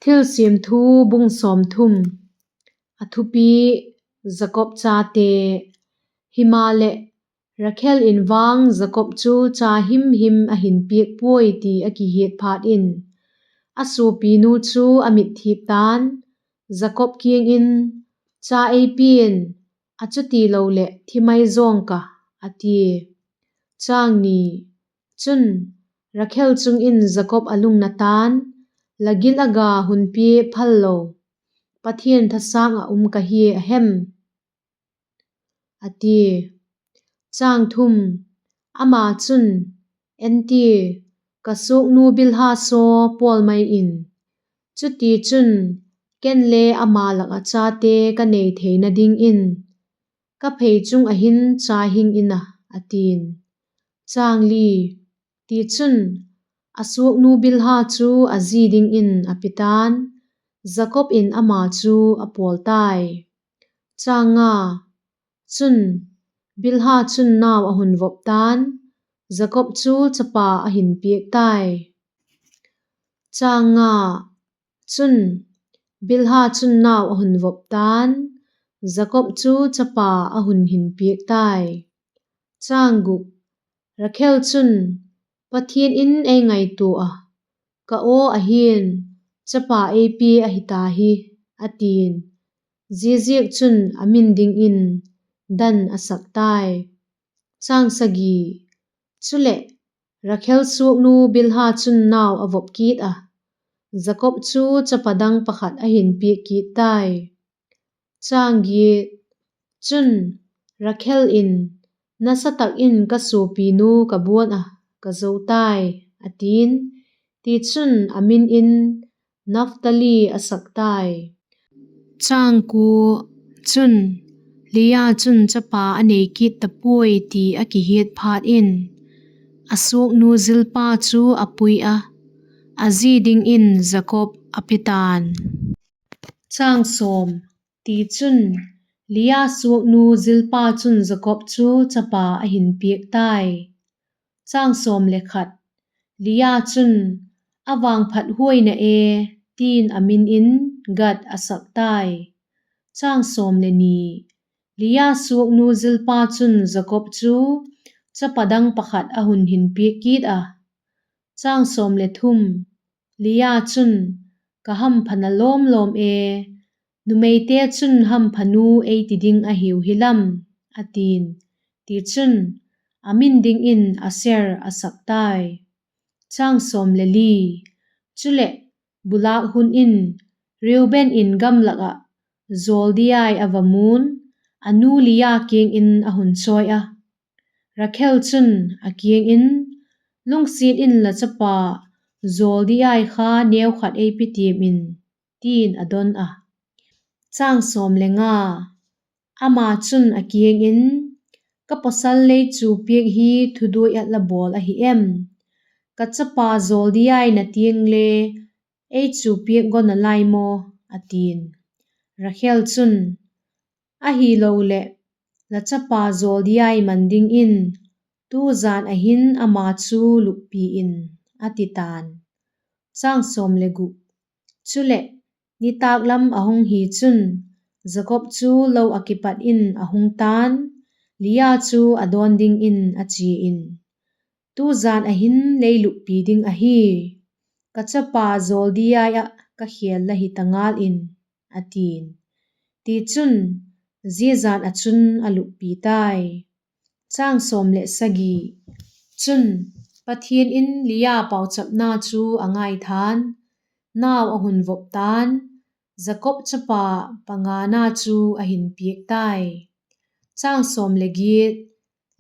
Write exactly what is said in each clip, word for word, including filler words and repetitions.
Thilsiam Thu, bung sawmthum. A thupi: Jakob chate. Himaleh, Rakhel in vang Jakob chu cha himhim a hin piak puai ti a kihiat phat in, a suapinu chu a mitthip ta'n, Jakob kiang in, Cha ei pia in, a chutiloleh thi mai zawng ka, a tia. Chun, Rakhel chung in Jakob a lungna ta'n, La gil a ga hun pia phal lo, Pathian thasâng ah um ka hia a hem? a tia. Ama chun, Entia, ka suaknu Bilha saw pawl mai in; chutichun, ken le ama lak ah chate ka nei theina dingin ka pheichung ah hin cha hing in a, a ti'n. Tichun, a suaknu Bilha chu a zi dingin a pi ta'n, Jakob in ama chu a pawl tai. Chun, Bilha chun nau a hun vop ta'n, Jakob chu chapa a hin piak tai. Chun, Bilha chun nau a hun vop ta'n, Jakob chu chapa a hun hin piak tai. Rakhel chun, Pathian in ei ngaitua ah, ka aw ahi'n, chapa ei pia ahi ta hi, a ti'n; ziaziakchun, a min dingin Dan a sak tai. Chuleh, Rakhel suaknu Bilha chun nau a vop kit ah, Jakob chu chapa dang pakhat a hin piak kit tai. Chun, Rakhel in, Nasa tak in ka suapinu ka buan ah, ka zo tai, a ti'n; tichun, a min in Naphtali a sak tai. Chun, Lia chun chapa a nei kit ta puai ti a kihiat phat in, a suaknu Zilpa chu a pui a, a zi dingin Jakob a pi ta'n. Tichun, Lia suaknu Zilpa chun Jakob chu chapa a hin piak tai. Lia chun, A vangphat huaina e, ti'n a min in Gad a sak tai. Lia suaknu Zilpa chun Jakob chu chapa dang pakhat a hun hin piak kit a. Lia chun, Ka hamphana lawm lawm e, numeite chun hamphanu ei ti ding ahiu hi lam, a ti'n; tichun, a min dingin Aser a sak tai. Chuleh, bulâk hun in Reuben in gamlak ah jawldiai a va mu'n, a nu Lia kiang in a hun chawi a. Rakhel chun a kiang in, Lungsiat in la chapa jawldiai kha neukhat ei pe tiam in, ti'n a don a. Ama chun a kiang in, Ka pawsal lei chu piak hi thuduai ah la bawl ahi em? Ka chapa jawldiaina tiang le ei chu piak go nalai maw? a ti'n. Rakhel chun, Ahiloleh, la chapa jawldiai man dingin tu jan ah hin ama chu luppi in, a ti ta'n. Chuleh, nitâk lam a hung hi chun, Jakob chu lo ah kipat in a hung ta'n, Lia chu a dawn dingin a chia in, Tu jan ah hin lei luppi ding ahi, ka chapa jawldiai ah ka khêl la hi ta ngal in, a ti'n. Tichun, zia jan ah chun a luppi tai. Chun, Pathian in Lia pauchapna chu a ngaitha'n, nau a hun vop ta'n, Jakob chapa pangana chu a hin piak tai.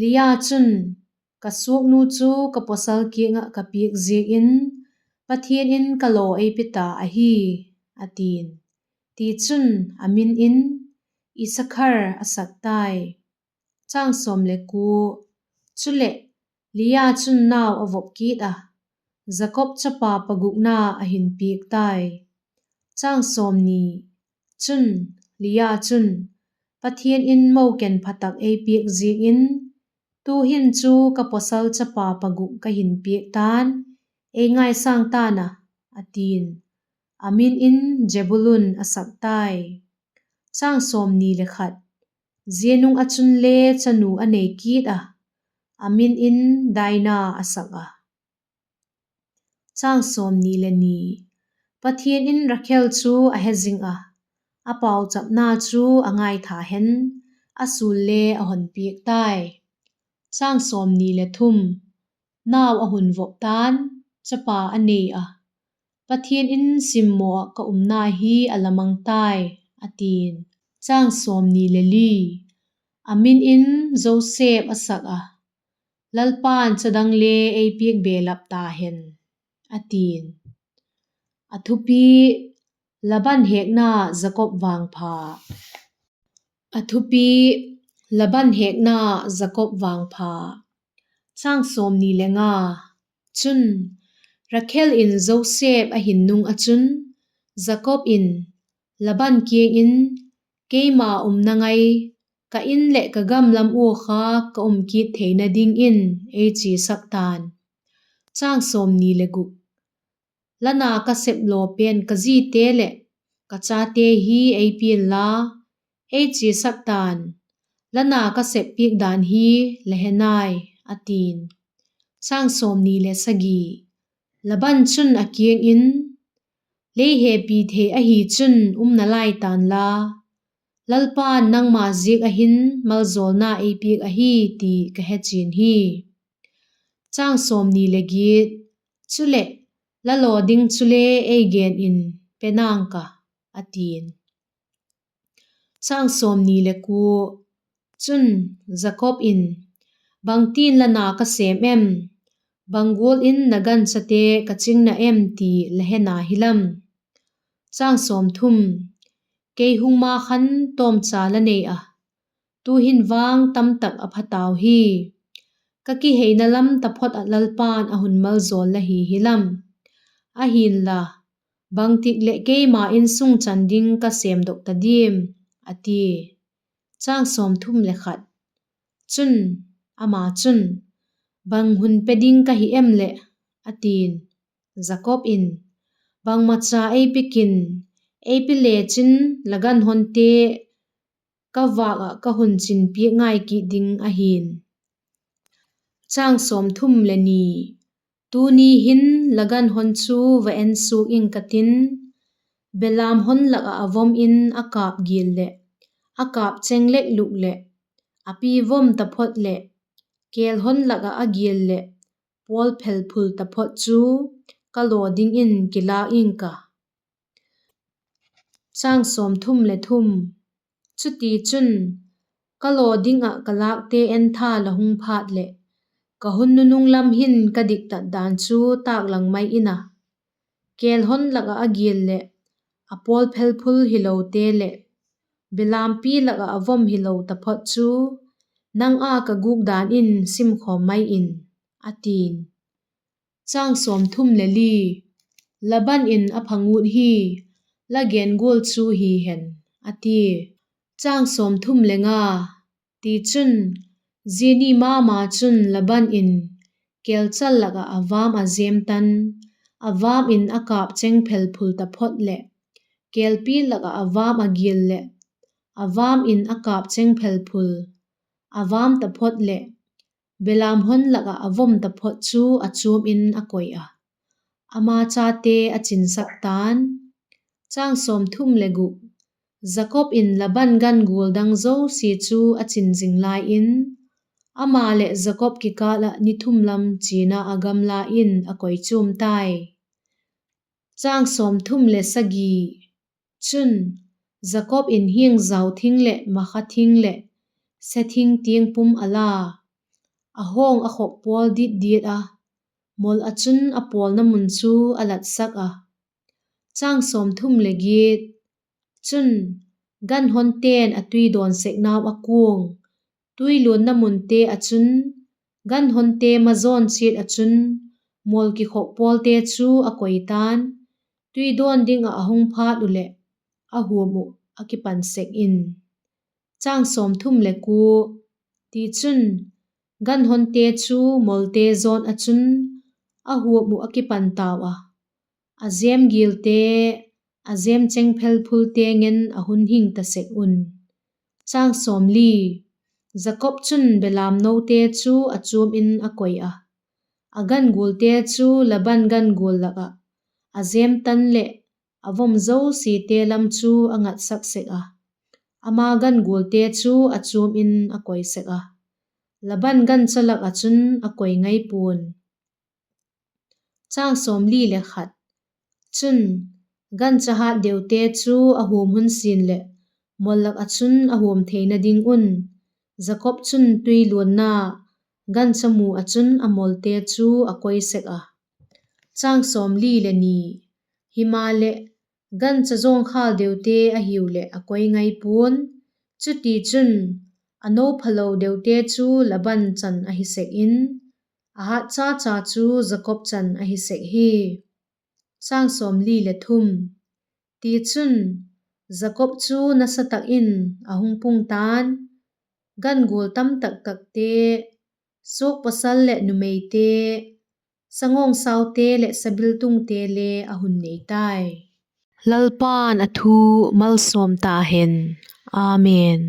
Lia chun, Ka suaknu chu ka pawsal kiang ah ka piak ziak in Pathian in ka law ei pe ta ahi, a ti'n. Tichun, a min in Isakhar a sak tai. Chuleh, Lia chun nau a vop kit a, Jakob chapa pagukna a hin piak tai. Chun, Lia chun, Pathian in mo ken pha tak ei piak ziak in, tu'hin chu ka pawsal chapa paguk ka hin piak ta'n, ei ngaisâng ta'n a, a ti'n. a min in Zebulun a sak tai. Chang sawmni le khat. Zia nung ah chunle chanu a nei kit ah, a min in Daina a sak a. Chang sawmni le ni. Pathian in Rakhel chu a he zing ah, a pauchapna chu a ngaitha hen, a sul le a hon piak tai. Chang sawmni le thum. Nau a hun vop ta'n, chapa a nei a, Pathian in simmaw ah ka umna hi a la mang tai, a ti'n. Chang sawmni le li. A min in Joseph a sak a, Lalpa'n chadang le ei piak belap ta hen, a ti'n. A thupi: Laban hekna Jakob vangpha. A thupi: Laban hekna Jakob vangpha. Chang sawmni le nga. Chun, Rakhel in Joseph a hin nung ah chun, Jakob in Laban kiang in, Keima umna ngai, ka in leh ka gam lam ua kha ka um kit theina dingin ei chiasak ta'n. Chang sawmni le guk. La na ka sep law pen ka zite leh ka chate hi ei pia inla, ei chiasak ta'n, la na ka sep piak dan hi la he nai, a ti'n. Chang sawmni le sagi. Laban chun a kiang in, Lei hepi thei ahi chun um nalai ta'n la, Lalpa'n nangma ziak ah hin maljawlna ei piak ahi ti ka he chian hi. Chang sawmni le giat. Chuleh, la law ding chule ei gen in, pe nang ka, a ti'n. Chang sawmni le kua. Chun, Jakob in, Bangtin la na ka sêm em? Bang gual in na ganchate ka ching na em ti la he na hi lam? Chang sawmthum. Kei hung ma khan tawmcha la nei a, tu'hin vang tamtak a pha tau hi. Ka kiheina lam taphot ah Lalpa'n a hun maljawl la hi hi lam? Ahi'nla, bangtik leh keima insung chan ding ka sêmdok ta diam? a tia. Chang sawmthum le khat. Chun, ama chun, Bang hun pe ding ka hi em leh? a ti'n. Jakob in, Bangmacha ei pe kin, ei pe lechin la ganhonte ka vâk ah ka hun chin piak ngai kit ding ahi'n. Chang sawmthum le ni. Tuni hin la ganhon chu va en suak ing ka tin, belam hon lak ah a vom in a kâp gial leh, a kâp cheng lek luk leh, a pi vom taphot leh, kêl hon lak ah a gial leh, pawl phelphul taphot chu ka law dingin kilâk ing ka. Chang sawmthum le thum. Chutichun, ka law ding ah ka lâkte entha la hung phat leh, ka hun nunung lam hin ka diktat dan chu tâklang mai in a, kêl hon lak ah a gial leh, a pawl phelphul hilote leh, belampi lak ah a vom hilo taphot chu, nang â ka gûk dan in simkhawm mai in, a ti'n. Chang sawmthum le li. Laban in a phang ut hi, la gen gual chu hi hen, a tia. Chang sawmthum le nga. Tichun, zia ni ma ma chun Laban in kêlchal lak ah a vam a jêm tan, a vam in a kâp cheng phelphul taphot leh, kêlpi lak ah a vam a gial leh, a vam in a kâp cheng phelphul, a vam taphot leh, belam hon lak ah a vom taphot chu a chuam in a koi a, ama chate a chinsak ta'n. Chang sawmthum le guk. Jakob in Laban gan gual dang zosia chu a chin zing lai in, ama leh Jakob kikâl ah ni thum lam chiana a gamla in a koi chuam tai. Chang sawmthum le sagi. Chun, Jakob in hiangzau thing leh makha thing leh se thing tiang pum a la, a hawng a khok pawl dit diat a, mol ah chun a pawlna mun chu a latsak a. Chang sawmthum le giat. Chun, ganhonte'n a tui dawn seknau a kuang, tui luanna munte ah chun, ganhonte ma zawn chiat ah chun, mol kikhok pawlte chu a koi ta'n, tui dawn ding ah a hung phat uh leh, a huam uh a kipan sek in. Chang sawmthum le kua. Tichun, ganhonte chu molte zawn ah chun, a huam uh a kipan tau a, a jêm gialte, a jêmcheng phelphulte ngen a hun hing ta sek un. Jakob chun belamnote chu a chuam in a koi a, a gan gualte chu Laban gan gual lak ah a jêmtan leh a vom zosiate lam chu a ngatsak sek a, ama gan gualte chu a chuam in a koi sek a, Laban gancha lak ah chun a koi ngai pua'n. Chun, gancha hât deute chu a huam hun sin leh mol lak ah chun a huam theina ding un, Jakob chun tui luanna gancha mu ah chun a molte chu a koi sek a. Himaleh, gancha jawngkhâl deute ahiu leh a koi ngai pua'n; chutichun, a no phalo deute chu Laban chan ahi sek in, a hâtchacha chu Jakob chan ahi sek hi. Tichun, Jakob chu nasa tak in a hung pung ta'n, gan gual tam tak takte, suak pawsal leh numeite, sangawngsaute leh sabiltungte le a hun nei tai. Lalpa'n a thu malsawm ta hen. Amen.